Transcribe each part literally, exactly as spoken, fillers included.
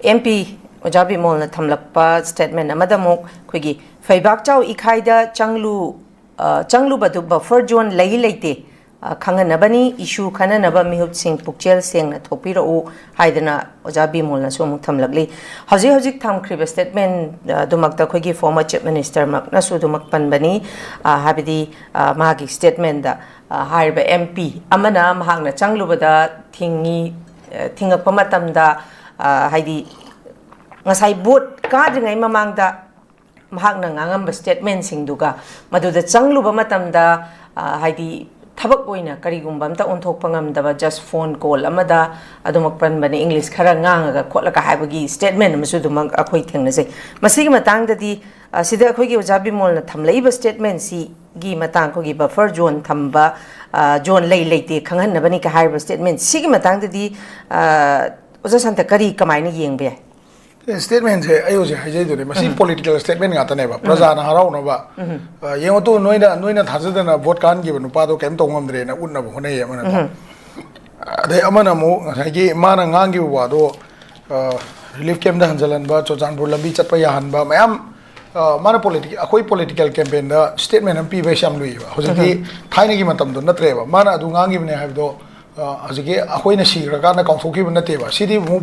M P ꯑꯣꯖꯥ ꯕꯤꯃꯣꯜꯅ ꯊꯝꯂꯛꯄ statement ꯑꯃꯗ ꯑꯃꯨꯛ ꯑꯩꯈꯣꯏꯒꯤ ꯐꯩꯕꯥꯛꯆꯥꯎ ꯏꯈꯥꯏꯗ ꯆꯪꯂꯨ, ꯑ, ꯆꯪꯂꯨꯕꯗꯨ ꯕꯐꯔ ꯖꯣꯟ ꯂꯩ ꯂꯩꯇꯦ, ꯑ, ꯈꯪꯍꯟꯅꯕꯅꯤ, ꯏꯁꯨ ꯈꯟꯅꯅꯕ ꯃꯤꯍꯨꯠꯁꯤꯡ ꯄꯨꯛꯆꯦꯜ ꯁꯦꯡꯅ ꯊꯣꯛꯄꯤꯔꯛꯎ ꯍꯥꯏꯗꯅ ꯑꯣꯖꯥ ꯕꯤꯃꯣꯜꯅꯁꯨ ꯑꯃꯨꯛ ꯊꯝꯂꯛꯂꯤ꯫ ꯍꯧꯖꯤꯛ ꯍꯧꯖꯤꯛ ꯊꯝꯈ꯭ꯔꯤꯕ ꯁ꯭ꯇꯦꯠꯃꯦꯟ, ꯑ, ꯑꯗꯨꯃꯛꯇ ꯑꯩꯈꯣꯏꯒꯤ ꯐꯣꯔꯃꯔ ꯆꯤꯐ ꯃꯤꯅꯤꯁꯇꯔꯃꯛꯅꯁꯨ ꯑꯗꯨꯃꯛ ꯄꯟꯕꯅꯤ꯫ ꯑ, ꯍꯥꯏꯕꯗꯤ, ꯑ, ꯃꯥꯒꯤ ꯁ꯭ꯇꯦꯠꯃꯦꯟꯗ, ꯑ, ꯍꯥꯏꯔꯤꯕ ꯑꯦꯝ ꯄꯤ ꯑꯃꯅ ꯃꯍꯥꯛꯅ ꯆꯪꯂꯨꯕꯗ ꯊꯤꯡꯉꯤ, ꯑ, ꯊꯤꯡꯉꯛꯄ ꯃꯇꯝꯗ, ꯑ, ꯍꯥꯏꯗꯤ ꯉꯁꯥꯏ ꯚꯣꯠ ꯀꯥꯗ꯭ꯔꯤꯉꯩ ꯃꯃꯥꯡꯗ ꯃꯍꯥꯛꯅ ꯉꯥꯡꯉꯝꯕ ꯁ꯭ꯇꯦꯠꯃꯦꯟꯁꯤꯡꯗꯨꯒ ꯃꯗꯨꯗ ꯆꯪꯂꯨꯕ ꯃꯇꯝꯗ, ꯑ, ꯍꯥꯏꯗꯤ ꯊꯕꯛ ꯑꯣꯏꯅ ꯀꯔꯤꯒꯨꯝꯕ ꯑꯝꯇ ꯑꯣꯟꯊꯣꯛꯄ ꯉꯝꯗꯕ, just phone call ꯑꯃꯗ ꯑꯗꯨꯃꯛ ꯄꯟꯕꯅꯦ, ꯏꯪꯂꯤꯁ ꯈꯔ ꯉꯥꯡꯉꯒ ꯈꯣꯠꯂꯒ ꯍꯥꯏꯕꯒꯤ ꯁ꯭ꯇꯦꯠꯃꯦꯟ ꯑꯃꯁꯨ ꯑꯗꯨꯃꯛ ꯑꯩꯈꯣꯏ ꯊꯦꯡꯅꯖꯩ꯫ ꯃꯁꯤꯒꯤ ꯃꯇꯥꯡꯗꯗꯤ, ꯑ, ꯁꯤꯗ ꯑꯩꯈꯣꯏꯒꯤ ꯑꯣꯖꯥ ꯕꯤꯃꯣꯜꯅ ꯊꯝꯂꯛꯏꯕ ꯁ꯭ꯇꯦꯠꯃꯦꯟꯁꯤꯒꯤ ꯃꯇꯥꯡ, ꯑꯩꯈꯣꯏꯒꯤ ꯕꯐꯔ ꯖꯣꯟ ꯊꯝꯕ, ꯑ, ꯖꯣꯟ ꯂꯩ ꯂꯩꯇꯦ ꯈꯪꯍꯟꯅꯕꯅꯤ ꯀ ꯍꯥꯏꯔꯤꯕ ꯁ꯭ꯇꯦꯠꯃꯦꯟ ꯁꯤꯒꯤ ꯃꯇꯥꯡꯗꯗꯤ, ꯑ, ꯑꯣꯖꯥ ꯁꯥꯟꯇ ꯀꯔꯤ ꯀꯃꯥꯏꯅ ꯌꯦꯡꯕ ꯌꯥꯏ? ꯁ꯭ꯇꯦꯠꯃꯦꯟꯁꯦ ꯑꯩ ꯍꯧꯖꯤꯛ ꯍꯥꯏꯖꯩꯗꯨꯅꯦ, ꯃꯁꯤ ꯄꯣꯂꯤꯇꯤꯀꯦꯜ ꯁ꯭ꯇꯦꯠꯃꯦꯟ ꯉꯥꯛꯇꯅꯦꯕ꯫ ꯄ꯭ꯔꯖꯥꯅ ꯍꯔꯥꯎꯅꯕ, ꯑ, ꯌꯦꯡꯉꯣ ꯇꯨ, ꯅꯣꯏꯅ, ꯅꯣꯏꯅ ꯊꯥꯖꯗꯅ ꯚꯣꯠ ꯀꯥꯍꯟꯈꯤꯕ ꯅꯨꯄꯥꯗꯣ ꯀꯩꯝ ꯇꯧ ꯉꯝꯗ꯭ꯔꯦꯅ ꯎꯠꯅꯕ ꯍꯣꯠꯅꯩꯌꯦ ꯑꯃꯅꯀꯣ꯫ ꯑꯗꯩ ꯑꯃꯅ ꯑꯃꯨꯛ ꯉꯁꯥꯏꯒꯤ ꯃꯥꯅ ꯉꯥꯡꯈꯤꯕ ꯋꯥꯗꯣ, ꯔꯤꯂꯤꯐ ꯀꯦꯝꯗ ꯍꯟꯖꯜꯍꯟꯕ, ꯆꯨꯔꯆꯥꯟꯄꯨꯔ ꯂꯝꯕꯤ ꯆꯠꯄ ꯌꯥꯍꯟꯕ ꯃꯌꯥꯝ, ꯑ, ꯃꯥꯅ ꯄꯣꯂꯤꯇꯤ-, ꯑꯩꯈꯣꯏ ꯄꯣꯂꯤꯇꯤꯀꯦꯜ ꯀꯦꯝꯄꯦꯟꯗ ꯁ꯭ꯇꯦꯠꯃꯦꯟ ꯑꯃ ꯄꯤꯕ ꯍꯥꯏꯁꯦ ꯌꯥꯝ ꯂꯨꯏꯌꯦꯕ꯫ ꯍꯧꯖꯤꯛꯇꯤ ꯊꯥꯏꯅꯒꯤ ꯃꯇꯝꯗꯣ ꯅꯠꯇ꯭ꯔꯦꯕ꯫ ꯃꯥꯅ ꯑꯗꯨ ꯉꯥꯡꯈꯤꯕꯅꯦ ꯍꯥꯏꯕꯗꯣ, ꯑ, ꯍꯧꯖꯤꯛꯀꯤ ꯑꯩꯈꯣꯏꯅ ꯁꯤꯈ꯭ꯔꯀꯥꯟꯗ ꯀꯥꯎꯊꯣꯛꯈꯤꯕ ꯅꯠꯇꯦꯕ꯫ ꯁꯤꯗꯤ ꯑꯃꯨꯛ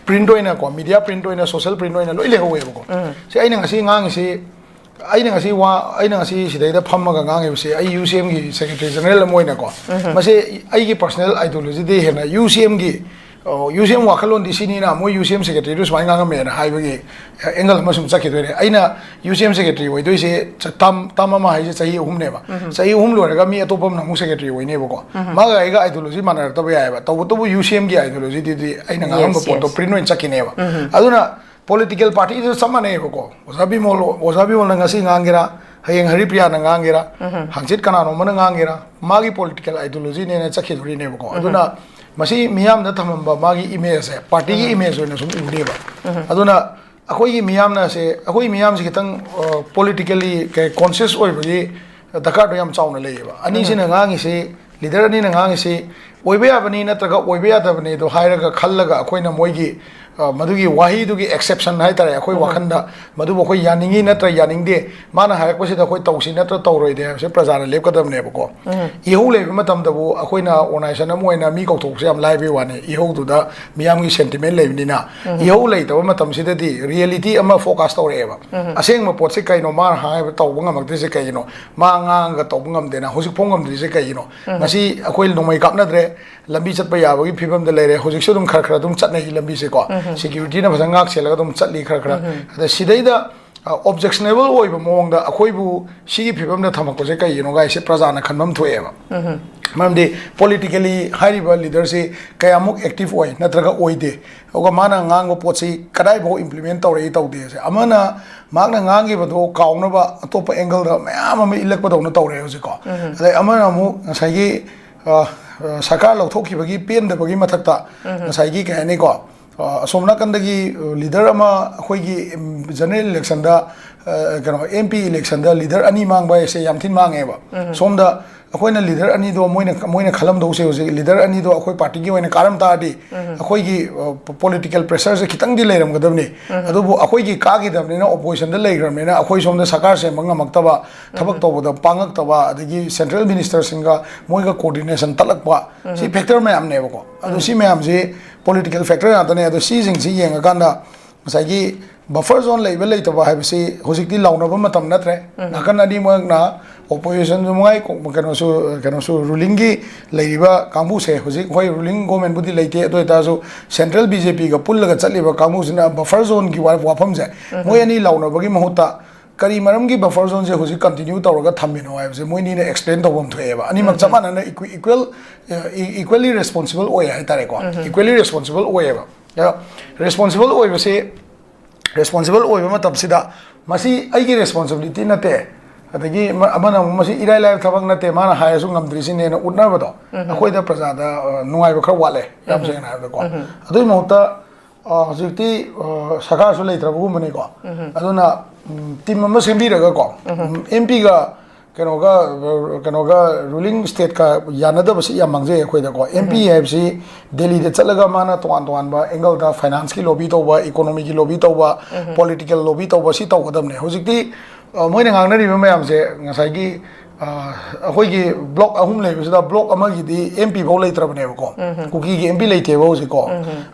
ꯄ꯭ꯔꯤꯟꯠ ꯑꯣꯏꯅꯀꯣ, ꯃꯤꯗꯤꯌꯥ ꯄ꯭ꯔꯤꯟꯠ ꯑꯣꯏꯅ, ꯁꯣꯁꯦꯜ ꯄ꯭ꯔꯤꯟꯠ ꯑꯣꯏꯅ ꯂꯣꯏ ꯂꯩꯍꯧꯋꯦꯕꯀꯣ꯫ ꯁꯤ ꯑꯩꯅ ꯉꯁꯤ ꯉꯥꯡꯉꯤꯁꯤ, ꯑꯩꯅ ꯉꯁꯤ ꯋꯥ, ꯑꯩꯅ ꯉꯁꯤ ꯁꯤꯗꯩꯗ ꯐꯝꯃꯒ ꯉꯥꯡꯉꯤꯕꯁꯤ ꯑꯩ ꯌꯨ ꯁꯤ ꯑꯦꯝꯒꯤ ꯁꯦꯀ꯭ꯔꯦꯇꯔꯤ ꯖꯦꯅꯔꯦꯜ ꯑꯃ ꯑꯣꯏꯅꯀꯣ, ꯃꯁꯤ ꯑꯩꯒꯤ ꯄꯔꯁꯣꯅꯦꯜ ꯑꯥꯏꯗꯤꯌꯣꯂꯣꯖꯤꯗꯤ ꯍꯦꯟꯅ ꯌꯨ ꯁꯤ ꯑꯦꯝꯒꯤ, ꯌꯨ ꯁꯤ ꯑꯦꯝ ꯋꯥꯈꯜꯂꯣꯟꯗꯤ ꯁꯤꯅꯤꯅ ꯃꯣꯏ ꯌꯨ ꯁꯤ ꯑꯦꯝ ꯁꯦꯀ꯭ꯔꯦꯇꯔꯤꯗꯨ ꯁꯨꯃꯥꯏꯅ ꯉꯥꯡꯉꯝꯃꯦꯅ ꯍꯥꯏꯕꯒꯤ ꯑꯦꯡꯒꯜ ꯑꯃ ꯁꯨꯝ ꯆꯠꯈꯤꯗꯣꯏꯅꯦ꯫ ꯑꯩꯅ ꯌꯨ ꯁꯤ ꯑꯦꯝ ꯁꯦꯀ꯭ꯔꯦꯇꯔꯤ ꯑꯣꯏꯗꯣꯏꯁꯦ ꯆ-, ꯇꯥꯝ, ꯇꯥꯝ ꯑꯃ ꯍꯥꯏꯁꯦ ꯆꯍꯤ ꯑꯍꯨꯝꯅꯦꯕ꯫ ꯆꯍꯤ ꯑꯍꯨꯝ ꯂꯣꯏꯔꯒ ꯃꯤ ꯑꯇꯣꯞꯄ ꯑꯃꯅ ꯑꯃꯨꯛ ꯁꯦꯀ꯭ꯔꯦꯇꯔꯤ ꯑꯣꯏꯅꯦꯕꯀꯣ꯫ ꯃꯥꯒ ꯑꯩꯒ ꯑꯥꯏꯗꯤꯌꯣꯂꯣꯖꯤ ꯃꯥꯟꯅꯔꯛꯇꯕ ꯌꯥꯏꯑꯕ, ꯇꯧꯕꯇꯕꯨ ꯌꯨ ꯁꯤ ꯑꯦꯝꯒꯤ ꯑꯥꯏꯗꯤꯌꯣꯂꯣꯖꯤꯗꯨꯗꯤ ꯑꯩꯅ ꯉꯥꯡꯉꯝꯕ Yes, ꯄꯣꯠꯇꯣ yes. ꯄ꯭ꯔꯤꯟꯠ ꯑꯣꯏꯅ ꯆꯠꯈꯤꯅꯦꯕ꯫ ꯑꯗꯨꯅ ꯄꯣꯂꯤꯇꯤꯀꯦꯜ ꯄꯥꯔꯇꯤꯗꯨ ꯆꯞ ꯃꯥꯟꯅꯩꯕꯀꯣ꯫ ꯑꯣꯖꯥ ꯕꯤꯃꯣꯜ, ꯑꯣꯖꯥ ꯕꯤꯃꯣꯜꯅ ꯉꯁꯤ ꯉꯥꯡꯒꯦꯔꯥ, ꯍꯌꯦꯡ ꯍꯔꯤꯄ꯭ꯔꯤꯌꯥꯅ ꯉꯥꯡꯒꯦꯔꯥ, ꯍꯪꯆꯤꯠ ꯀꯅꯥꯅꯣꯝꯃꯅ ꯉꯥꯡꯒꯦꯔꯥ, ꯃꯥꯒꯤ ꯄꯣꯂꯤꯇꯤꯀꯦꯜ ꯑꯥꯏꯗꯤꯌꯣꯂꯣꯖꯤꯅꯦꯅ ꯆꯠꯈꯤꯗꯣꯔꯤꯅꯦꯕꯀꯣ꯫ ꯑꯗꯨꯅ ꯃꯁꯤ ꯃꯤꯌꯥꯝꯗ ꯊꯝꯃꯝꯕ ꯃꯥꯒꯤ ꯏꯃꯦꯖꯁꯦ, ꯄꯥꯔꯇꯤꯒꯤ ꯏꯃꯦꯖ ꯑꯣꯏꯅ ꯁꯨꯝ ꯎꯅꯦꯕ꯫ ꯑꯗꯨꯅ ꯑꯩꯈꯣꯏꯒꯤ ꯃꯤꯌꯥꯝꯅꯁꯦ, ꯑꯩꯈꯣꯏ ꯃꯤꯌꯥꯝꯁꯦ ꯈꯤꯇꯪ ꯄꯣꯂꯤꯇꯤꯀꯦꯜꯂꯤ ꯀꯩ ꯀꯣꯟꯁꯤꯌꯁ ꯑꯣꯏꯕꯒꯤ ꯗꯔꯀꯥꯔꯗꯣ ꯌꯥꯝ ꯆꯥꯎꯅ ꯂꯩꯌꯦꯕ꯫ ꯑꯅꯤꯁꯤꯅ ꯉꯥꯡꯉꯤꯁꯤ, ꯂꯤꯗꯔ ꯑꯅꯤꯅ ꯉꯥꯡꯉꯤꯁꯤ ꯑꯣꯏꯕ ꯌꯥꯕꯅꯤ ꯅꯠꯇ꯭ꯔꯒ ꯑꯣꯏꯕ ꯌꯥꯗꯕꯅꯤ ꯑꯗꯣ ꯍꯥꯏꯔꯒ ꯈꯜꯂꯒ ꯑꯩꯈꯣꯏꯅ ꯃꯣꯏꯒꯤ ꯑ, ꯃꯗꯨꯒꯤ ꯋꯥꯍꯩꯗꯨꯒꯤ ꯑꯦꯛꯁꯦꯞꯁꯟ ꯍꯥꯏꯇꯥꯔꯦ, ꯑꯩꯈꯣꯏ ꯋꯥꯈꯜꯗ ꯃꯗꯨꯕꯨ ꯑꯩꯈꯣꯏ ꯌꯥꯅꯤꯡꯉꯤ ꯅꯠꯇ꯭ꯔ ꯌꯥꯅꯤꯡꯗꯦ, ꯃꯥꯅ ꯍꯥꯏꯔꯛꯄꯁꯤꯗ ꯑꯩꯈꯣꯏ ꯇꯧꯁꯤ ꯅꯠꯇ꯭ꯔ ꯇꯧꯔꯣꯏꯗꯦ ꯍꯥꯏꯕꯁꯦ ꯄ꯭ꯔꯖꯥꯅ ꯂꯦꯞꯀꯗꯕꯅꯦꯕꯀꯣ꯫ ꯏꯍꯧ ꯂꯩꯕ ꯃꯇꯝꯗꯕꯨ ꯑꯩꯈꯣꯏꯅ ꯑꯣꯔꯒꯅꯥꯏꯖꯦꯁꯟ ꯑꯃ ꯑꯣꯏꯅ ꯃꯤ ꯀꯧꯊꯣꯛꯄꯁꯦ ꯌꯥꯝ ꯂꯥꯏꯕꯩ ꯋꯥꯅꯤ, ꯏꯍꯧꯗꯨꯗ ꯃꯤꯌꯥꯝꯒꯤ ꯁꯦꯟꯇꯤꯃꯦꯟ ꯂꯩꯕꯅꯤꯅ꯫ ꯏꯍꯧ ꯂꯩꯇꯕ ꯃꯇꯝꯁꯤꯗꯗꯤ ꯔꯤꯌꯦꯂꯤꯇꯤ ꯑꯃ ꯐꯣꯀꯁ ꯇꯧꯔꯛꯑꯦꯕ꯫ ꯑꯁꯦꯡꯕ ꯄꯣꯠꯁꯦ ꯀꯩꯅꯣ, ꯃꯥꯅ ꯍꯥꯏꯕ ꯇꯧꯕ ꯉꯝꯃꯛꯇ꯭ꯔꯤꯁꯦ ꯀꯩꯒꯤꯅꯣ, ꯃꯥ ꯉꯥꯡꯉꯒ ꯇꯧꯕ ꯉꯝꯗꯦꯅ ꯍꯧꯖꯤꯛꯐꯥꯎ ꯉꯝꯗ꯭ꯔꯤꯁꯦ ꯀꯩꯒꯤꯅꯣ? ꯉꯁꯤ ꯑꯩꯈꯣꯏ ꯅꯣꯡꯃꯩ ꯀꯥꯞꯅꯗ꯭ꯔꯦ, ꯂꯝꯕꯤ ꯆꯠꯄ ꯌꯥꯕꯒꯤ ꯐꯤꯕꯝꯗ ꯂꯩꯔꯦ꯫ ꯍꯧꯖꯤꯛꯁꯨ ꯑꯗꯨꯝ ꯈꯔ ꯈꯔ ꯑꯗꯨꯝ ꯆꯠꯅꯩ ꯂꯝꯕꯤꯁꯦꯀꯣ꯫ ꯁꯦꯀ꯭ꯌꯨꯔꯤꯇꯤꯅ ꯐꯖꯅ ꯉꯥꯛ ꯁꯦꯜꯂꯒ ꯑꯗꯨꯝ ꯆꯠꯂꯤ ꯈꯔ ꯈꯔ꯫ ꯑꯗ ꯁꯤꯗꯩꯗ ꯑꯣꯕꯖꯦꯛꯁꯅꯦꯕꯜ ꯑꯣꯏꯕ ꯃꯑꯣꯡꯗ ꯑꯩꯈꯣꯏꯕꯨ ꯁꯤꯒꯤ ꯐꯤꯕꯝꯗ ꯊꯝꯃꯛꯄꯁꯦ ꯀꯩꯒꯤꯅꯣ ꯒꯥꯏꯁꯦ ꯄ꯭ꯔꯖꯥꯅ ꯈꯟꯐꯝ ꯊꯣꯛꯑꯦꯕ꯫ ꯃꯔꯝꯗꯤ ꯄꯣꯂꯤꯇꯤꯀꯦꯂꯤ ꯍꯥꯏꯔꯤꯕ ꯂꯤꯗꯔꯁꯤ ꯀꯌꯥꯃꯨꯛ ꯑꯦꯛꯇꯤꯚ ꯑꯣꯏ ꯅꯠꯇ꯭ꯔꯒ ꯑꯣꯏꯗꯦ, ꯑꯗꯨꯒ ꯃꯥꯅ ꯉꯥꯡꯕ ꯄꯣꯠꯁꯤ ꯀꯗꯥꯏꯐꯥꯎ ꯏꯝꯄ꯭ꯂꯤꯃꯦꯟ ꯇꯧꯔꯛꯏ ꯇꯧꯗꯦꯁꯦ꯫ ꯑꯃꯅ ꯃꯍꯥꯛꯅ ꯉꯥꯡꯈꯤꯕꯗꯣ ꯀꯥꯎꯅꯕ ꯑꯇꯣꯞꯄ ꯑꯦꯡꯒꯜꯗ ꯃꯌꯥꯝ ꯑꯃ ꯏꯜꯂꯛꯄꯗꯧꯅ ꯇꯧꯔꯦ ꯍꯧꯖꯤꯛꯀꯣ꯫ ꯑꯗꯩ ꯑꯃꯅ ꯑꯃꯨꯛ ꯉꯁꯥꯏꯒꯤ ꯑ, ꯑ, ꯁꯔꯀꯥꯔ ꯂꯧꯊꯣꯛꯈꯤꯕꯒꯤ ꯄꯦꯟꯗꯕꯒꯤ ꯃꯊꯛꯇ ꯉꯁꯥꯏꯒꯤ ꯀꯩ ꯍꯥꯏꯅꯤꯀꯣ, ꯑ, ꯑꯁꯣꯝ ꯅꯥꯀꯟꯗꯒꯤ, ꯑ, ꯂꯤꯗꯔ ꯑꯃ ꯑꯩꯈꯣꯏꯒꯤ, ꯎꯝ, ꯖꯦꯅꯔꯦꯜ ꯏꯂꯦꯛꯁꯟꯗ, ꯑ, ꯀꯩꯅꯣ, ꯑꯦꯝ ꯄꯤ ꯏꯂꯦꯛꯁꯟꯗ ꯂꯤꯗꯔ ꯑꯅꯤ ꯃꯥꯡꯕ ꯍꯥꯏꯁꯦ ꯌꯥꯝ ꯊꯤꯅ ꯃꯥꯡꯉꯦꯕ꯫ ꯁꯣꯝꯗ ꯑꯩꯈꯣꯏꯅ ꯂꯤꯗꯔ ꯑꯅꯤꯗꯣ ꯃꯣꯏꯅ, ꯃꯣꯏꯅ ꯈꯜꯂꯝꯗꯧꯁꯦ ꯍꯧꯖꯤꯛ ꯂꯤꯗꯔ ꯑꯅꯤꯗꯣ ꯑꯩꯈꯣꯏ ꯄꯥꯔꯇꯤꯒꯤ ꯑꯣꯏꯅ ꯀꯥꯔꯝ ꯇꯥꯔꯗꯤ ꯑꯩꯈꯣꯏꯒꯤ, ꯑ, ꯄꯣꯂꯤꯇꯤꯀꯦꯜ ꯄ꯭ꯔꯦꯁꯔꯁꯦ ꯈꯤꯇꯪꯗꯤ ꯂꯩꯔꯝꯒꯗꯕꯅꯤ꯫ ꯑꯗꯨꯕꯨ ꯑꯩꯈꯣꯏꯒꯤ ꯀꯥꯈꯤꯗꯕꯅꯤꯅ, ꯑꯣꯄꯣꯖꯤꯁꯟꯗ ꯂꯩꯈ꯭ꯔꯕꯅꯤꯅ ꯑꯩꯈꯣꯏ ꯁꯣꯝꯗ ꯁꯔꯀꯥꯔ ꯁꯦꯝꯕ ꯉꯝꯃꯛꯇꯕ, ꯊꯕꯛ ꯇꯧꯕꯗ ꯄꯥꯡꯉꯛꯇꯕ, ꯑꯗꯒꯤ ꯁꯦꯟꯇ꯭ꯔꯦꯜ ꯃꯤꯅꯤꯁꯇꯔꯁꯤꯡꯒ ꯃꯣꯏꯒ ꯀꯣꯑꯣꯔꯗꯤꯅꯦꯁꯟ ꯇꯠꯂꯛꯄ, ꯁꯤ ꯐꯦꯛꯇꯔ ꯃꯌꯥꯝꯅꯦꯕꯀꯣ꯫ ꯑꯗꯣ ꯁꯤ ꯃꯌꯥꯝꯁꯤ ꯄꯣꯂꯤꯇꯤꯀꯦꯜ ꯐꯦꯛꯇꯔ ꯉꯥꯛꯇꯅꯦ꯫ ꯑꯗꯣ ꯁꯤꯁꯤꯡꯁꯤ ꯌꯦꯡꯉꯀꯥꯟꯗ ꯉꯁꯥꯏꯒꯤ ꯕꯐꯔ ꯖꯣꯟ ꯂꯩꯕ ꯂꯩꯇꯕ ꯍꯥꯏꯕꯁꯤ ꯍꯧꯖꯤꯛꯇꯤ ꯂꯥꯎꯅꯕ ꯃꯇꯝ ꯅꯠꯇ꯭ꯔꯦ꯫ ꯅꯥꯀꯟ ꯑꯅꯤꯃꯛꯅ, ꯑꯣꯄꯣꯖꯤꯁꯟꯁꯨ ꯃꯉꯥꯏ, ꯀꯣ-, ꯀꯩꯅꯣꯁꯨ, ꯀꯩꯅꯣꯁꯨ, ꯔꯨꯂꯤꯡꯒꯤ ꯂꯩꯔꯤꯕ ꯀꯥꯡꯕꯨꯁꯦ, ꯍꯧꯖꯤꯛ ꯍꯣꯏ ꯔꯨꯂꯤꯡ ꯒꯣꯔꯃꯦꯟꯕꯨꯗꯤ ꯂꯩꯇꯦ, ꯑꯗꯨ ꯑꯣꯏꯇꯥꯔꯁꯨ ꯁꯦꯟꯇ꯭ꯔꯦꯜ ꯕꯤ ꯖꯦ ꯄꯤꯒ ꯄꯨꯜꯂꯒ ꯆꯠꯂꯤꯕ ꯀꯥꯡꯕꯨꯁꯤꯅ ꯕꯐꯔ ꯖꯣꯟꯒꯤ ꯋꯥ-, ꯋꯥꯐꯝꯁꯦ ꯃꯣꯏ ꯑꯅꯤ ꯂꯥꯎꯅꯕꯒꯤ ꯃꯍꯨꯠꯇ ꯀꯔꯤ ꯃꯔꯝꯒꯤ ꯕꯐꯔ ꯖꯣꯟꯁꯦ ꯍꯧꯖꯤꯛ ꯀꯟꯇꯤꯅ꯭ꯌꯨ ꯇꯧꯔꯒ ꯊꯝꯃꯤꯅꯣ ꯍꯥꯏꯕꯁꯦ ꯃꯣꯏꯅꯤꯅ ꯑꯦꯛꯁꯄ꯭ꯂꯦꯟ ꯇꯧꯐꯝ ꯊꯣꯛꯑꯦꯕ꯫ ꯑꯅꯤꯃꯛ ꯆꯞ ꯃꯥꯟꯅꯅ ꯏꯀ꯭ꯋꯦꯜ, ꯏꯀ꯭ꯋꯦꯂꯤ ꯔꯦꯁꯄꯣꯟꯁꯤꯕꯜ ꯑꯣꯏ ꯍꯥꯏꯇꯥꯔꯦꯀꯣ꯫ ꯏꯀ꯭ꯋꯦꯂꯤ ꯔꯦꯁꯄꯣꯟꯁꯤꯕꯜ ꯑꯣꯏꯌꯦꯕ꯫ ꯔꯦꯁꯄꯣꯟꯁꯤꯕꯜ ꯑꯣꯏꯕꯁꯤ, ꯔꯦꯁꯄꯣꯟꯁꯤꯕꯜ ꯑꯣꯏꯕ ꯃꯇꯝꯁꯤꯗ ꯃꯁꯤ ꯑꯩꯒꯤ ꯔꯦꯁꯄꯣꯟꯁꯤꯕꯤꯂꯤꯇꯤ ꯅꯠꯇꯦ, ꯑꯗꯒꯤ ꯃ-, ꯑꯃꯅ ꯑꯃꯨꯛ ꯃꯁꯤ ꯏꯔꯥꯏ ꯂꯥꯏꯕ ꯊꯕꯛ ꯅꯠꯇꯦ, ꯃꯥꯅ ꯍꯥꯏꯔꯁꯨ ꯉꯝꯗ꯭ꯔꯤꯁꯤꯅꯦꯅ ꯎꯠꯅꯕꯗꯣ ꯑꯩꯈꯣꯏꯗ ꯄ꯭ꯔꯖꯥꯗ, ꯑ, ꯅꯨꯡꯉꯥꯏꯕ ꯈꯔ ꯋꯥꯠꯂꯦ, ꯌꯥꯝ ꯁꯦꯡꯅ ꯍꯥꯏꯕꯗꯀꯣ꯫ ꯑꯗꯨꯒꯤ ꯃꯍꯨꯠꯇ ꯑ, ꯍꯧꯖꯤꯛꯇꯤ, ꯑ, ꯁꯔꯀꯥꯔꯁꯨ ꯂꯩꯇ꯭ꯔꯕꯒꯨꯝꯕꯅꯤꯀꯣ꯫ ꯑꯗꯨꯅ, ꯎꯝ, ꯇꯤꯝ ꯑꯃ ꯁꯦꯝꯕꯤꯔꯒꯀꯣ, ꯎꯝ, ꯑꯦꯝ ꯄꯤꯒ ꯀꯩꯅꯣꯒ ꯀꯩꯅꯣꯒ ꯔꯨꯂꯤꯡ ꯁ꯭ꯇꯦꯠꯀ ꯌꯥꯅꯗꯕꯁꯤ ꯌꯥꯝ ꯃꯥꯡꯖꯩ ꯑꯩꯈꯣꯏꯗꯀꯣ꯫ ꯑꯦꯝ ꯄꯤ ꯍꯥꯏꯕꯁꯤ ꯗꯦꯜꯂꯤꯗ ꯆꯠꯂꯒ ꯃꯥꯅ ꯇꯣꯉꯥꯟ ꯇꯣꯉꯥꯟꯕ ꯑꯦꯡꯒꯜꯗ ꯐꯥꯏꯅꯥꯟꯁꯀꯤ ꯂꯣꯕꯤ ꯇꯧꯕ, ꯏꯀꯣꯅꯣꯃꯤꯒꯤ ꯂꯣꯕꯤ ꯇꯧꯕ, ꯄꯣꯂꯤꯇꯤꯀꯦꯜ ꯂꯣꯕꯤ ꯇꯧꯕ, ꯁꯤ ꯇꯧꯒꯗꯕꯅꯦ꯫ ꯍꯧꯖꯤꯛꯇꯤ ꯑ, ꯃꯣꯏꯅ ꯉꯥꯡꯅꯔꯤꯕ ꯃꯌꯥꯝꯁꯦ ꯉꯁꯥꯏꯒꯤ ꯑ, ꯑꯩꯈꯣꯏꯒꯤ ꯕ꯭ꯂꯣꯛ ꯑꯍꯨꯝ ꯂꯩꯕꯁꯤꯗ ꯕ꯭ꯂꯣꯛ ꯑꯃꯒꯤꯗꯤ ꯑꯦꯝ ꯄꯤ ꯐꯥꯎ ꯂꯩꯇ꯭ꯔꯕꯅꯦꯕꯀꯣ꯫ ꯀꯨꯀꯤꯒꯤ ꯑꯦꯝ ꯄꯤ ꯂꯩꯇꯦꯕ ꯍꯧꯖꯤꯛꯀꯣ꯫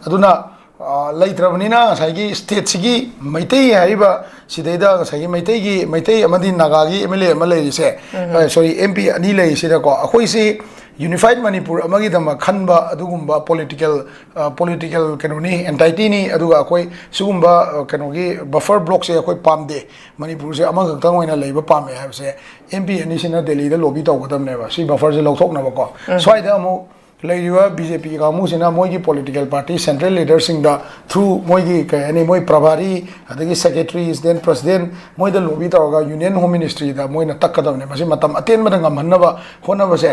ꯑꯗꯨꯅ ꯑ, ꯂꯩꯇ꯭ꯔꯕꯅꯤꯅ ꯉꯁꯥꯏꯒꯤ ꯁ꯭ꯇꯦꯠꯁꯤꯒꯤ ꯃꯩꯇꯩ ꯍꯥꯏꯔꯤꯕ ꯁꯤꯗꯩꯗ ꯉꯁꯥꯏꯒꯤ ꯃꯩꯇꯩꯒꯤ, ꯃꯩꯇꯩ ꯑꯃꯗꯤ ꯅꯥꯒꯥꯒꯤ ꯑꯦꯝ ꯑꯦꯜ ꯑꯦ ꯑꯃ ꯂꯩꯔꯤꯁꯦ, ꯑ, ꯁꯣꯔꯤ, ꯑꯦꯝ ꯄꯤ ꯑꯅꯤ ꯂꯩꯔꯤꯁꯤꯗꯀꯣ, ꯑꯩꯈꯣꯏꯁꯤ ꯌꯨꯅꯤꯐꯥꯏꯠ ꯃꯅꯤꯄꯨꯔ ꯑꯃꯒꯤꯗꯃꯛ ꯈꯟꯕ ꯑꯗꯨꯒꯨꯝꯕ ꯄꯣꯂꯤꯇꯤꯀꯦꯜ, ꯑ, ꯄꯣꯂꯤꯇꯤꯀꯦꯜ ꯀꯩꯅꯣꯅꯤ, ꯑꯦꯟꯇꯥꯏꯇꯤꯅꯤ꯫ ꯑꯗꯨꯒ ꯑꯩꯈꯣꯏ ꯁꯤꯒꯨꯝꯕ, ꯑ, ꯀꯩꯅꯣꯒꯤ ꯕꯐꯔ ꯕ꯭ꯂꯣꯛꯁꯦ ꯑꯩꯈꯣꯏ ꯄꯥꯝꯗꯦ, ꯃꯅꯤꯄꯨꯔꯁꯦ ꯑꯃꯈꯛꯇꯪ ꯑꯣꯏꯅ ꯂꯩꯕ ꯄꯥꯝꯃꯦ ꯍꯥꯏꯕꯁꯦ ꯑꯦꯝ ꯄꯤ ꯑꯅꯤꯁꯤꯅ ꯗꯦꯜꯂꯤꯗ ꯂꯣꯕꯤ ꯇꯧꯒꯗꯕꯅꯦꯕ, ꯁꯤ ꯕꯐꯔꯁꯦ ꯂꯧꯊꯣꯛꯅꯕꯀꯣ꯫ ꯁ꯭ꯋꯥꯏꯗ ꯑꯃꯨꯛ ꯂꯩꯔꯤꯕ ꯕꯤ ꯖꯦ ꯄꯤ ꯀꯥꯡꯕꯨꯁꯤꯅ ꯃꯣꯏꯒꯤ ꯄꯣꯂꯤꯇꯤꯀꯦꯜ ꯄꯥꯔꯇꯤ ꯁꯦꯟꯇ꯭ꯔꯦꯜ ꯂꯤꯗꯔꯁꯤꯡꯗ ꯊ꯭ꯔꯨ ꯃꯣꯏꯒꯤ, ꯀꯩ ꯍꯥꯏꯅꯤ, ꯃꯣꯏ ꯄ꯭ꯔꯚꯥꯔꯤ, ꯑꯗꯒꯤ ꯁꯦꯀ꯭ꯔꯦꯇꯔꯤ, ꯗꯦꯟ ꯄ꯭ꯔꯁꯤꯗꯦꯟ, ꯃꯣꯏꯗ ꯂꯣꯕꯤ ꯇꯧꯔꯒ ꯌꯨꯅꯤꯌꯟ ꯍꯣꯝ ꯃꯤꯅꯤꯁꯇ꯭ꯔꯤꯗ ꯃꯣꯏꯅ ꯇꯛꯀꯗꯕꯅꯦ꯫ ꯃꯁꯤ ꯃꯇꯝ ꯑꯇꯦꯟꯕꯗ ꯉꯝꯍꯟꯅꯕ ꯍꯣꯠꯅꯕꯁꯦ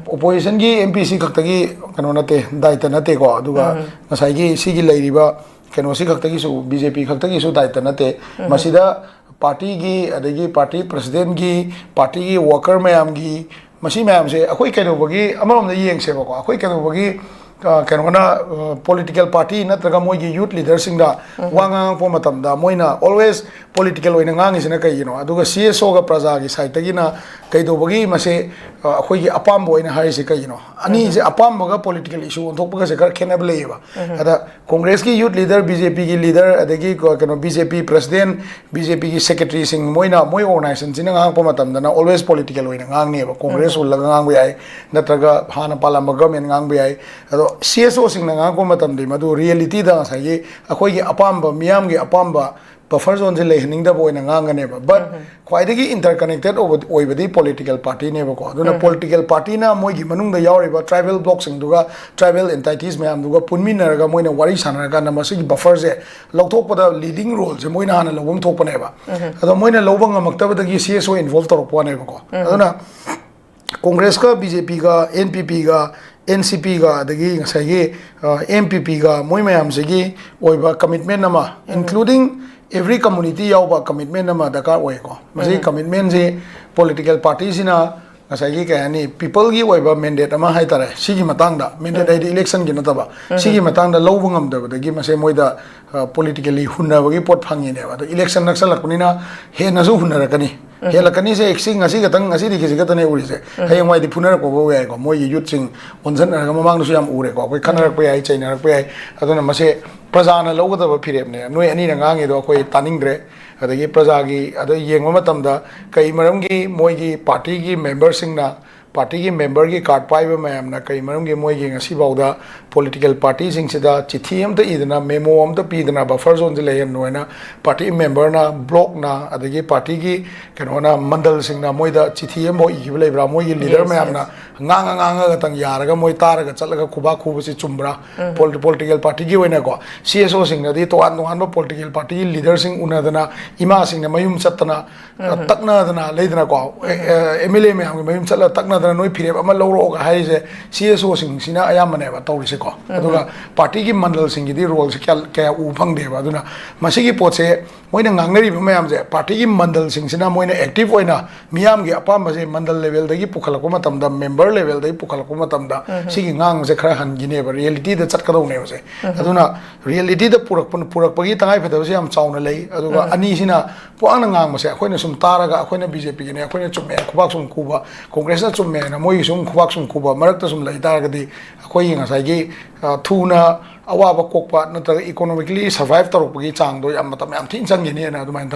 ꯑꯣꯄꯣꯖꯤꯁꯟꯒꯤ ꯑꯦꯝ ꯄꯤ ꯁꯤ ꯈꯛꯇꯒꯤ ꯀꯩꯅꯣ ꯅꯠꯇꯦ, ꯗꯥꯏꯇ ꯅꯠꯇꯦꯀꯣ꯫ ꯑꯗꯨꯒ ꯉꯁꯥꯏꯒꯤ ꯁꯤꯒꯤ ꯂꯩꯔꯤꯕ ꯀꯩꯅꯣꯁꯤ ꯈꯛꯇꯒꯤꯁꯨ, ꯕꯤ ꯖꯦ ꯄꯤ ꯈꯛꯇꯒꯤꯁꯨ ꯗꯥꯏꯇ ꯅꯠꯇꯦ꯫ ꯃꯁꯤꯗ ꯄꯥꯔꯇꯤꯒꯤ, ꯑꯗꯒꯤ ꯄꯥꯔꯇꯤ ꯄ꯭ꯔꯁꯤꯗꯦꯟꯒꯤ, ꯄꯥꯔꯇꯤꯒꯤ ꯋꯥꯀꯔ ꯃꯌꯥꯝꯒꯤ, ꯃꯁꯤ ꯃꯌꯥꯝꯁꯦ ꯑꯩꯈꯣꯏ ꯀꯩꯗꯧꯕꯒꯤ, ꯑꯃꯔꯣꯝꯗ ꯌꯦꯡꯁꯦꯕꯀꯣ, ꯑꯩꯈꯣꯏ ꯀꯩꯗꯧꯕꯒꯤ, ꯑ, ꯀꯩꯅꯣꯅ, ꯑ, ꯄꯣꯂꯤꯇꯤꯀꯦꯜ ꯄꯥꯔꯇꯤ ꯅꯠꯇ꯭ꯔꯒ ꯃꯣꯏꯒꯤ ꯌꯨꯠ ꯂꯤꯗꯔꯁꯤꯡꯗ ꯋꯥ ꯉꯥꯡꯉꯛꯄ ꯃꯇꯝꯗ ꯃꯣꯏꯅ ꯑꯣꯜꯋꯦꯁ ꯄꯣꯂꯤꯇꯤꯀꯦꯜ ꯑꯣꯏꯅ ꯉꯥꯡꯉꯤꯁꯤꯅ ꯀꯩꯒꯤꯅꯣ? ꯑꯗꯨꯒ ꯁꯤ ꯑꯦꯁ ꯑꯣꯒ ꯄ꯭ꯔꯖꯥꯒꯤ ꯁꯥꯏꯠꯇꯒꯤꯅ ꯀꯩꯗꯧꯕꯒꯤ ꯃꯁꯦ, ꯑ, ꯑꯩꯈꯣꯏꯒꯤ ꯑꯄꯥꯝꯕ ꯑꯣꯏꯅ ꯍꯥꯏꯔꯤꯁꯦ ꯀꯩꯒꯤꯅꯣ? ꯑꯅꯤꯁꯦ, ꯑꯄꯥꯝꯕꯒ ꯄꯣꯂꯤꯇꯤꯀꯦꯜ ꯏꯁꯨ ꯑꯣꯟꯊꯣꯛꯄꯒꯁꯦ ꯈꯔ ꯈꯦꯠꯅꯕ ꯂꯩꯌꯦꯕ꯫ ꯑꯗ ꯀꯣꯡꯒ꯭ꯔꯦꯁꯀꯤ ꯌꯨꯠ ꯂꯤꯗꯔ, ꯕꯤ ꯖꯦ ꯄꯤꯒꯤ ꯂꯤꯗꯔ, ꯑꯗꯒꯤ ꯀꯣ-, ꯀꯩꯅꯣ, ꯕꯤ ꯖꯦ ꯄꯤ ꯄ꯭ꯔꯁꯤꯗꯦꯟ, ꯕꯤ ꯖꯦ ꯄꯤꯒꯤ ꯁꯦꯀ꯭ꯔꯦꯇꯔꯤꯁꯤꯡ, ꯃꯣꯏꯅ, ꯃꯣꯏ ꯑꯣꯔꯒꯅꯥꯏꯖꯦꯁꯟꯁꯤꯅ ꯉꯥꯡꯉꯛꯄ ꯃꯇꯝꯗꯅ ꯑꯣꯜꯋꯦꯁ ꯄꯣꯂꯤꯇꯤꯀꯦꯜ ꯑꯣꯏꯅ ꯉꯥꯡꯅꯦꯕ꯫ ꯀꯣꯡꯒ꯭ꯔꯦꯁ ꯍꯨꯜꯂꯒ ꯉꯥꯡꯕ ꯌꯥꯏ, ꯅꯠꯇ꯭ꯔꯒ ꯍꯥꯟꯅ ꯄꯥꯜꯂꯝꯕ ꯒꯃꯦꯟ ꯉꯥꯡꯕ ꯌꯥꯏ꯫ ꯑꯗꯣ ꯁꯤ ꯑꯦꯁ ꯑꯣꯁꯤꯡꯅ ꯉꯥꯡꯉꯛꯄ ꯃꯇꯝꯗꯤ ꯃꯗꯨ ꯔꯤꯌꯦꯂꯤꯇꯤꯗ ꯉꯁꯥꯏꯒꯤ ꯑꯩꯈꯣꯏꯒꯤ ꯑꯄꯥꯝꯕ, ꯃꯤꯌꯥꯝꯒꯤ ꯑꯄꯥꯝꯕ ꯕꯐꯔ ꯖꯣꯟꯁꯦ ꯂꯩꯍꯟꯅꯤꯡꯗꯕ ꯑꯣꯏꯅ ꯉꯥꯡꯒꯅꯦꯕ꯫ ꯕꯠ ꯈ꯭ꯋꯥꯏꯗꯒꯤ ꯏꯟꯇꯔꯀꯅꯦꯛꯇꯦꯠ ꯑꯣꯏꯕ, ꯑꯣꯏꯕꯗꯤ ꯄꯣꯂꯤꯇꯤꯀꯦꯜ ꯄꯥꯔꯇꯤꯅꯦꯕꯀꯣ꯫ ꯑꯗꯨꯅ ꯄꯣꯂꯤꯇꯤꯀꯦꯜ ꯄꯥꯔꯇꯤꯅ ꯃꯣꯏꯒꯤ ꯃꯅꯨꯡꯗ ꯌꯥꯎꯔꯤꯕ ꯇ꯭ꯔꯥꯏꯕꯦꯜ ꯕ꯭ꯂꯣꯛꯁꯤꯡꯗꯨꯒ, ꯇ꯭ꯔꯥꯏꯕꯦꯜ ꯑꯦꯟꯇꯥꯏꯇꯤꯁ ꯃꯌꯥꯝꯗꯨꯒ ꯄꯨꯟꯃꯤꯟꯅꯔꯒ ꯃꯣꯏꯅ ꯋꯥꯔꯤ ꯁꯥꯟꯅꯔꯀꯥꯟꯗ ꯃꯁꯤꯒꯤ ꯕꯐꯔꯁꯦ ꯂꯧꯊꯣꯛꯄꯗ ꯂꯤꯗꯤꯡ ꯔꯣꯜꯁꯦ ꯃꯣꯏꯅ ꯍꯥꯟꯅ ꯂꯧꯐꯝ ꯊꯣꯛꯄꯅꯦꯕ꯫ ꯑꯗꯣ ꯃꯣꯏꯅ ꯂꯧꯕ ꯉꯝꯃꯛꯇꯕꯗꯒꯤ ꯁꯤ ꯑꯦꯁ ꯑꯣ ꯏꯟꯚꯣꯜꯕ ꯇꯧꯔꯛꯄ ꯋꯥꯅꯦꯕꯀꯣ꯫ ꯑꯗꯨꯅ ꯀꯣꯡꯒ꯭ꯔꯦꯁꯀ, ꯕꯤ ꯖꯦ ꯄꯤꯒ, ꯑꯦꯟ ꯄꯤ ꯄꯤꯒ, ꯑꯦꯟ ꯁꯤ ꯄꯤꯒ, ꯑꯗꯒꯤ ꯉꯁꯥꯏꯒꯤ, ꯑ, ꯑꯦꯝ ꯄꯤ ꯄꯤꯒ, ꯃꯣꯏ ꯃꯌꯥꯝꯁꯤꯒꯤ ꯑꯣꯏꯕ ꯀꯃꯤꯠꯃꯦꯟ ꯑꯃ, ꯏꯟꯀ꯭ꯂꯨꯗꯤꯡ ꯑꯦꯚ꯭ꯔꯤ ꯀꯝꯃꯨꯅꯤꯇꯤ ꯌꯥꯎꯕ ꯀꯃꯤꯠꯃꯦꯟ ꯑꯃ ꯗꯔꯀꯥꯔ ꯑꯣꯏꯀꯣ꯫ ꯃꯁꯤꯒꯤ ꯀꯃꯤꯠꯃꯦꯟꯁꯤ ꯄꯣꯂꯤꯇꯤꯀꯦꯜ ꯄꯥꯔꯇꯤꯁꯤꯅ ꯉꯁꯥꯏꯒꯤ ꯀꯩ ꯍꯥꯏꯅꯤ, ꯄꯤꯄꯜꯒꯤ ꯑꯣꯏꯕ ꯃꯦꯟꯗꯦꯠ ꯑꯃ ꯍꯥꯏꯇꯥꯔꯦ, ꯁꯤꯒꯤ ꯃꯇꯥꯡꯗ, ꯃꯦꯟꯗꯦꯠ ꯍꯥꯏꯗꯤ ꯏꯂꯦꯛꯁꯟꯒꯤ ꯅꯠꯇꯕ, ꯁꯤꯒꯤ ꯃꯇꯥꯡꯗ ꯂꯧꯕ ꯉꯝꯗꯕꯗꯒꯤ ꯃꯁꯦ ꯃꯣꯏꯗ ꯄꯣꯂꯤꯇꯤꯀꯦꯜꯂꯤ ꯍꯨꯟꯅꯕꯒꯤ ꯄꯣꯠ ꯐꯪꯉꯤꯅꯦꯕ꯫ ꯑꯗꯣ ꯏꯂꯦꯛꯁꯟ ꯅꯛꯁꯜꯂꯛꯄꯅꯤꯅ ꯍꯦꯟꯅꯁꯨ ꯍꯨꯟꯅꯔꯛꯀꯅꯤ꯫ ꯍꯦꯜꯂꯛꯀꯅꯤꯁꯦ ꯁꯤ ꯉꯁꯤ ꯈꯛꯇꯪ, ꯉꯁꯤꯗꯤ ꯈꯤꯖꯤꯛ ꯈꯛꯇꯅꯦ ꯎꯔꯤꯁꯦ, ꯍꯌꯦꯡꯋꯥꯏꯗꯤ ꯐꯨꯅꯔꯛꯄ ꯐꯥꯎ ꯌꯥꯏꯀꯣ꯫ ꯃꯣꯏꯒꯤ ꯌꯨꯠꯁꯤꯡ ꯑꯣꯟꯁꯤꯟꯅꯔꯒ, ꯃꯃꯥꯡꯗꯁꯨ ꯌꯥꯝ ꯎꯔꯦꯀꯣ, ꯑꯩꯈꯣꯏ ꯈꯠꯅꯔꯛꯄ ꯌꯥꯏ, ꯆꯩꯅꯔꯛꯄ ꯌꯥꯏ꯫ ꯑꯗꯨꯅ ꯃꯁꯦ ꯄ꯭ꯔꯖꯥꯅ ꯂꯧꯒꯗꯕ ꯐꯤꯔꯦꯞꯅꯦ꯫ ꯅꯣꯏ ꯑꯅꯤꯅ ꯉꯥꯡꯉꯤꯗꯣ ꯑꯩꯈꯣꯏ ꯇꯥꯅꯤꯡꯗ꯭ꯔꯦ꯫ ꯑꯗꯒꯤ ꯄ꯭ꯔꯖꯥꯒꯤ ꯑꯗ ꯌꯦꯡꯕ ꯃꯇꯝꯗ ꯀꯩ ꯃꯔꯝꯒꯤ ꯃꯣꯏꯒꯤ ꯄꯥꯔꯇꯤꯒꯤ ꯃꯦꯝꯕꯔꯁꯤꯡꯅ, ꯄꯥꯔꯇꯤꯒꯤ ꯃꯦꯝꯕꯔꯒꯤ ꯀꯥꯔꯗ ꯄꯥꯏꯕ ꯃꯌꯥꯝꯅ ꯀꯩ ꯃꯔꯝꯒꯤ ꯃꯣꯏꯒꯤ ꯉꯁꯤꯐꯥꯎꯗ ꯄꯣꯂꯤꯇꯤꯀꯦꯜ ꯄꯥꯔꯇꯤꯁꯤꯡꯁꯤꯗ ꯆꯤꯊꯤ ꯑꯃꯇ ꯏꯗꯅ, ꯃꯦꯃꯣ ꯑꯃꯇ ꯄꯤꯗꯅ, ꯕꯐꯔ ꯖꯣꯟꯁꯦ ꯂꯩꯍꯟꯅꯣ ꯍꯥꯏꯅ ꯄꯥꯔꯇꯤ ꯃꯦꯝꯕꯔꯅ, ꯕ꯭ꯂꯣꯛꯅ, ꯑꯗꯒꯤ ꯄꯥꯔꯇꯤꯒꯤ ꯀꯩꯅꯣꯅ, ꯃꯟꯗꯜꯁꯤꯡꯅ ꯃꯣꯏꯗ ꯆꯤꯊꯤ ꯑꯃꯐꯥꯎ ꯏꯈꯤꯕ ꯂꯩꯕ꯭ꯔꯥ? ꯃꯣꯏꯒꯤ ꯂꯤꯗꯔ ꯃꯌꯥꯝꯅ ꯉꯥꯡꯉ ꯉꯥꯡꯉꯒꯇꯪ ꯌꯥꯔꯒ ꯃꯣꯏ ꯇꯥꯔꯒ ꯆꯠꯂꯒ ꯈꯨꯕꯥꯛ ꯈꯨꯕꯁꯤ ꯆꯨꯝꯕ꯭ꯔꯥ? ꯄꯣꯂꯤ-, ꯄꯣꯂꯤꯇꯤꯀꯦꯜ ꯄꯥꯔꯇꯤꯒꯤ ꯑꯣꯏꯅꯀꯣ, ꯁꯤ ꯑꯦꯁ ꯑꯣꯁꯤꯡꯅꯗꯤ ꯇꯣꯉꯥꯟ ꯇꯣꯉꯥꯟꯕ ꯄꯣꯂꯤꯇꯤꯀꯦꯜ ꯄꯥꯔꯇꯤꯒꯤ ꯂꯤꯗꯔꯁꯤꯡ ꯎꯅꯗꯅ, ꯏꯃꯥꯁꯤꯡꯅ ꯃꯌꯨꯝ ꯆꯠꯇꯅ, ꯇꯛꯅꯗꯅ ꯂꯩꯗꯅꯀꯣ, ꯑꯦꯝ ꯑꯦꯜ ꯑꯦ ꯃꯌꯥꯝꯒꯤ ꯃꯌꯨꯝ ꯆꯠꯂꯒ ꯇꯛꯅꯗꯅ ꯅꯣꯏ ꯐꯤꯔꯦꯞ ꯑꯃ ꯂꯧꯔꯛꯑꯣꯒ ꯍꯥꯏꯔꯤꯁꯦ ꯁꯤ ꯑꯦꯁ ꯑꯣꯁꯤꯡꯁꯤꯅ ꯑꯌꯥꯝꯕꯅꯦꯕ ꯇꯧꯔꯤꯁꯦꯀꯣ꯫ ꯑꯗꯨꯒ ꯄꯥꯔꯇꯤꯒꯤ ꯃꯟꯗꯜꯁꯤꯡꯒꯤꯗꯤ ꯔꯣꯜꯁꯦ ꯀꯌꯥ, ꯀꯌꯥ ꯎꯕ ꯐꯪꯗꯦꯕ꯫ ꯑꯗꯨꯅ ꯃꯁꯤꯒꯤ ꯄꯣꯠꯁꯦ ꯃꯣꯏꯅ ꯉꯥꯡꯅꯔꯤꯕ ꯃꯌꯥꯝꯁꯦ ꯄꯥꯔꯇꯤꯒꯤ ꯃꯟꯗꯜꯁꯤꯡꯁꯤꯅ ꯃꯣꯏꯅ ꯑꯦꯛꯇꯤꯚ ꯑꯣꯏꯅ ꯃꯤꯌꯥꯝꯒꯤ ꯑꯄꯥꯝꯕꯁꯦ ꯃꯟꯗꯜ ꯂꯦꯚꯦꯜꯗꯒꯤ ꯄꯨꯈꯠꯂꯛꯄ ꯃꯇꯝꯗ, ꯃꯦꯝꯕꯔ ꯂꯦꯚꯦꯜꯗꯒꯤ ꯄꯨꯈꯠꯂꯛꯄ ꯃꯇꯝꯗ ꯁꯤꯒꯤ ꯉꯥꯡꯕꯁꯦ ꯈꯔ ꯍꯟꯈꯤꯅꯦꯕ, ꯔꯤꯌꯦꯂꯤꯇꯤꯗ ꯆꯠꯀꯗꯧꯅꯦꯕꯁꯦ꯫ ꯑꯗꯨꯅ ꯔꯤꯌꯦꯂꯤꯇꯤꯗ ꯄꯨꯔꯛꯄ, ꯄꯨꯔꯛꯄꯒꯤ ꯇꯉꯥꯏꯐꯗꯕꯁꯦ ꯌꯥꯝ ꯆꯥꯎꯅ ꯂꯩ꯫ ꯑꯗꯨꯒ ꯑꯅꯤꯁꯤꯅ ꯄꯨꯡꯉꯥꯡꯗ ꯉꯥꯡꯕꯁꯦ ꯑꯩꯈꯣꯏꯅ ꯁꯨꯝ ꯇꯥꯔꯒ ꯑꯩꯈꯣꯏꯅ ꯕꯤ ꯖꯦ ꯄꯤꯒꯤꯅꯦ, ꯑꯩꯈꯣꯏꯅ ꯆꯨꯝꯃꯦ, ꯈꯨꯕꯥꯛ ꯁꯨꯝ ꯈꯨꯕ, ꯀꯣꯡꯒ꯭ꯔꯦꯁꯅ ꯆꯨꯝꯃꯦꯅ ꯃꯣꯏꯒꯤ ꯁꯨꯝ ꯈꯨꯕꯥꯛ ꯁꯨꯝ ꯈꯨꯕ ꯃꯔꯛꯇ ꯁꯨꯝ ꯂꯩ ꯇꯥꯔꯒꯗꯤ ꯑꯩꯈꯣꯏꯒꯤ ꯉꯁꯥꯏꯒꯤ, ꯑ, ꯊꯨꯅ ꯑꯋꯥꯕ ꯀꯣꯛꯄ ꯅꯠꯇ꯭ꯔꯒ ꯏꯀꯣꯅꯣꯃꯤꯀꯦꯜꯂꯤ ꯁꯔꯚꯥꯏꯚ ꯇꯧꯔꯛꯄꯒꯤ ꯆꯥꯡꯗꯣ ꯌꯥꯝ ꯃꯇꯝ ꯌꯥꯝ ꯊꯤꯅ ꯆꯪꯒꯅꯤꯅ ꯑꯗꯨꯃꯥꯏꯅ